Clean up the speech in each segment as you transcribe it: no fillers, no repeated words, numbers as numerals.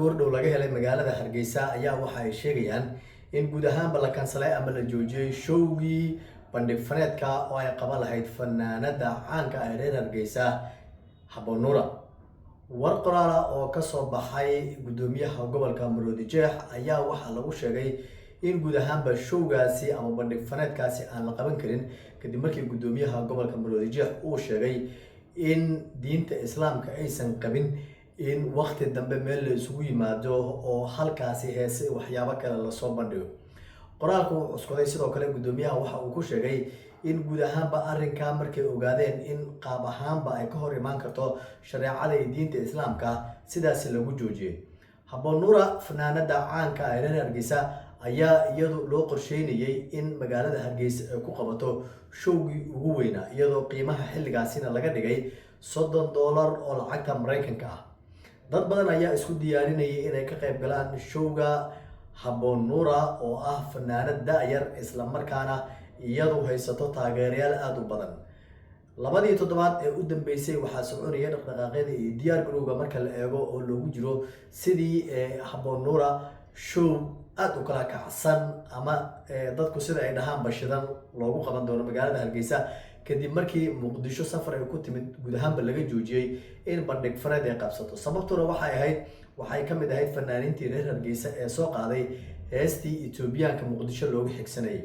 Goordhow laga helay magaalada Hargeysa ayaa waxa ay sheegayaan in guud ahaanba la kansalay ama la joojiyey showgii bandhig faneedka oo ay qaban lahayd fanaanada caanka ah ee reer Hargeysa, Habboon Nuura. War qoraala oo kasoo baxay guddoomiyaha gobolka Maroodi Jeex ayaa waxaa lagu sheegay in guud ahaanba showgaasi ama bandhig faneedkaasi aan la qaban karin, kadib markii guddoomiyaha gobolka Maroodi Jeex uu sheegay in diinta Islaamka aysan qabin in wakti dambe meel la isugu yimaado oo halkaasi heese waxyaabo kale lasoo bandhigo. Qoraalka uu cuskoday sidoo kale guddoomiyaha waxa uu ku sheegay in guud ahaanba arrinkaa markay ogaadeen in qaab ahaanba ay ka hor imaan karto shareecada iyo diinta Islaamka, sidaasi lagu joojiyey. Habboon Nuura, fanaanada caanka ee reer Hargeysa, ayaa iyadu loo qorsheynayay in magaalada Hargeysa ay ku qabato showgii ugu weynaa, iyadoo qiimaha xilligaasina laga dhigay $30 oo lacagta Maraykanka ah. Dad badan ayaa isku diyaarinayay inay ka qayb galaan showga Habboon Nuura, oo ah fanaanad da-yar, islamarkaana iyadu haysato taageerayaal aada u badan. Labadii toddobaad ee u dambeysay waxaa soconaya dhaqdhaqaaqyada iyo diyaar garowga marka la eego oo loogu jiro sidii Habboon Nuura show aada u kala kacsan ama dadku sida ay dhahaan bashidan loogu qaban doono magaalada Hargeysa, kadib markii Muqdisho safar ay ku timid guud ahaanba laga joojiyey in bandhig faneed ay qabsato. Sababtuna waxay ahayd, waxay ka mid ahayd fanaaniintii reer Hargeysa ee soo qaaday heestii Etoobiyaanka Muqdisho looga xigsanayay.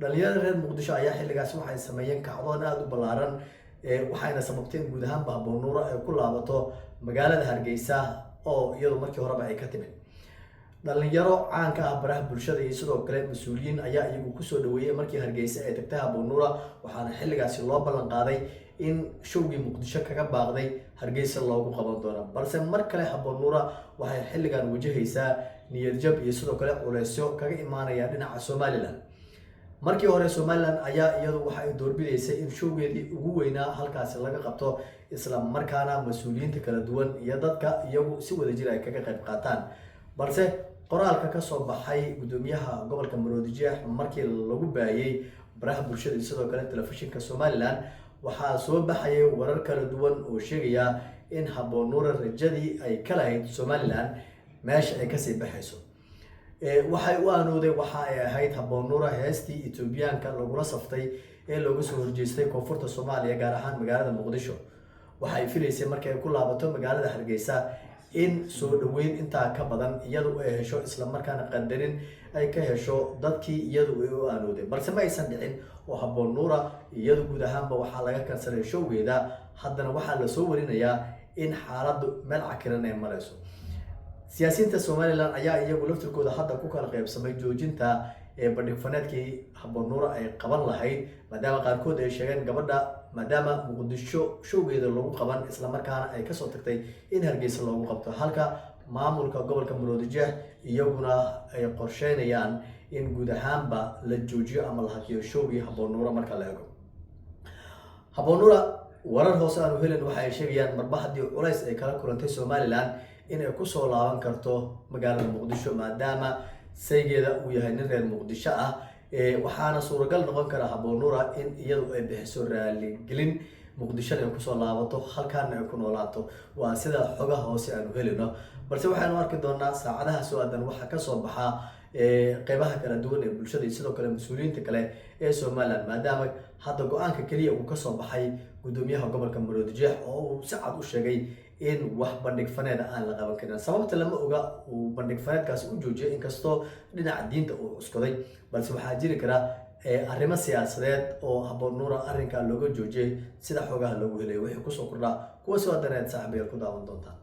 Dhalinyarada reer Muqdisho ayaa xilligaas waxay sameeyeen kacdoon aada u ballaaran, waxayna sababtay in guud ahaanba Habboon Nuura ay ku laabato magaalada Hargeysa oo iyadu markii horeba ay ka timid. Dhalinyaro caanka ah baraha bulshada iyo sidoo kale mas-uuliyiin ayaa iyagu kusoo dhaweeyey markii Hargeysa ay tagtay Habboon Nuura, waxaana xilligaasi loo ballan qaaday in showgii Muqdisho kaga baaqday Hargeysa loogu qaban doono. Balse mar kale Habboon Nuura waxay xilligan wajahaysaa niyad jab iyo sidoo kale culeysyo kaga imaanaya dhinaca Somaliland. Markii hore Somaliland ayaa iyadu waxa ay doorbidaysay in showgeedii ugu weynaa halkaasi laga qabto, isla markaana mas-uuliyiinta kala duwan iyo dadka iyagu si wadajir ay kaga qayb qaataan. Balse qoraalka kasoo baxay guddoomiyaha gobolka Maroodi Jeex markii lagu baayay baraha bulshada iyo sidoo kale telefishinka Somaliland, waxaa soo baxayay warar kala duwan oo sheegaya in Habboon Nuura rajadii ay ka lahayd Somaliland meesha ay kasii baxayso. Waxay u aanooday waxa ay ahayd Habboon Nuura heestii Etoobiyaanka lagula saftay ee looga soo horjeestay koonfurta Soomaaliya, gaar ahaan magaalada Muqdisho. Waxay filaysay markii ay ku laabato magaalada Hargeysa in soo dhaweyn intaa ka badan iyadu ay hesho, islamarkaana qadarin ay ka hesho dadkii iyadu ay u aanooday. Balse ma aysan dhicin oo Habboon Nuura iyadu guud ahaanba waxaa laga kansalay showgeeda. Haddana waxaa lasoo warinayaa in xaaladdu meel cakiran ay marayso. Siyaasiyiinta Somaliland ayaa iyagu laftirkooda hadda ku kala qaybsamay joojinta ee bandhig faneedkii Habboon Nuura ay qaban lahayd, maadaama qaarkood ay sheegeen gabadha maadaama Muqdisho showgeeda lagu qaban, islamarkaana ay kasoo tagtay, in Hargeysa loogu qabto, halka maamulka gobolka Maroodi Jeex iyaguna ay qorsheynayaan in guud ahaanba la joojiyo ama la hakiyo showgii Habboon Nuura. Marka la eego Habboon Nuura, warar hoose aanu helin waxa ay sheegayaan marba haddii culays ay kala kulantay Somaliland in ay kusoo laaban karto magaalada Muqdisho, maadaama saygeeda uu yahay nin reer Muqdisho ah. Waxaana suuragal noqon kara Habboon Nuura in iyadu ay bixiso raaligelin, Muqdishona ay kusoo laabato, halkaana ay ku noolaato. Waa sida xogaha hoose aanu helino, balse waxaynu arki doonaa saacadaha soo aadan waxaa kasoo baxaa qeybaha kala duwan ee bulshada iyo sidoo kale mas-uuliyiinta kale ee Somaliland, maadaama hadda go-aanka keliya uu kasoo baxay guddoomiyaha gobolka Maroodi Jeex oo uu si cad u sheegay in wax bandhig faneeda aan la qaban karin. Sababta lama oga uu bandhig faneedkaasi u joojiyay, inkastoo dhinaca diinta uu cuskaday, balse waxaa jiri kara arrimo siyaasadeed oo Habboon Nuura arrinkaa looga joojiyay, sida xogaha loogu helay. Wixii kusoo kordhaa kuwa soo adaneed saaxiibayaal ku daawan doontaan.